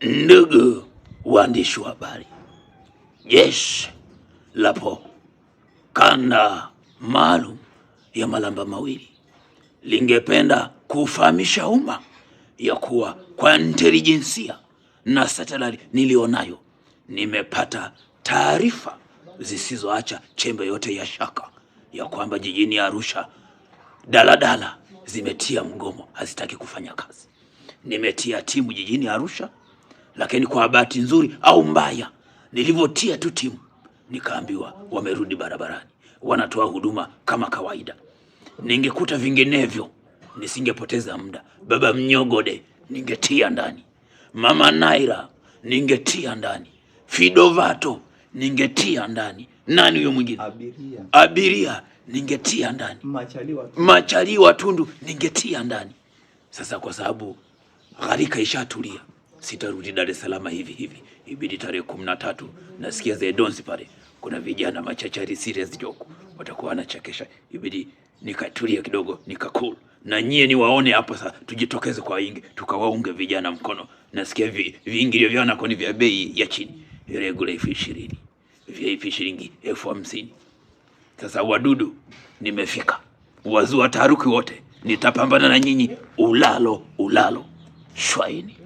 Ndugu waandishi wa habari, jeshi lapo kanda maalum ya Malamba Mawili lingependa kufahamisha umma ya kuwa kwa intelijensia na satellite nilionayo nimepata taarifa zisizoacha chembe yote ya shaka ya kwamba jijini Arusha daladala zimetia mgomo, hazitaki kufanya kazi. Nimetia timu jijini Arusha, lakini kwa bahati nzuri au mbaya, nilivyotia tu timu nikaambiwa wamerudi barabarani, wanatoa huduma kama kawaida. Ningekuta vinginevyo nisingepoteza muda. Baba Mnyogode ningetia ndani, Mama Naira ningetia ndani, Fidovato ningetia ndani, nani huyo mwingine, Abiria, abiria ningetia ndani, Machaliwa, Machaliwa Tundu ningetia ndani. Sasa kwa sababu gharika ishatulia, sitarudi Dar es Salaam hivi hivi, ibidi tarehe 13 nasikia Zedonsi pale kuna vijana machachari serious joke watakuwa wanachekesha, ibidi nikatulia kidogo nikakul na nyie niwaone hapa sasa, tujitokeze kwa wingi tukawaunge vijana mkono. Nasikia viingilio vyao nako ni vya bei ya chini, regular 20,000, VIP shilingi 50,000. Sasa wadudu, nimefika, wazua taharuki wote, nitapambana na nyinyi ulalo ulalo, shwaini.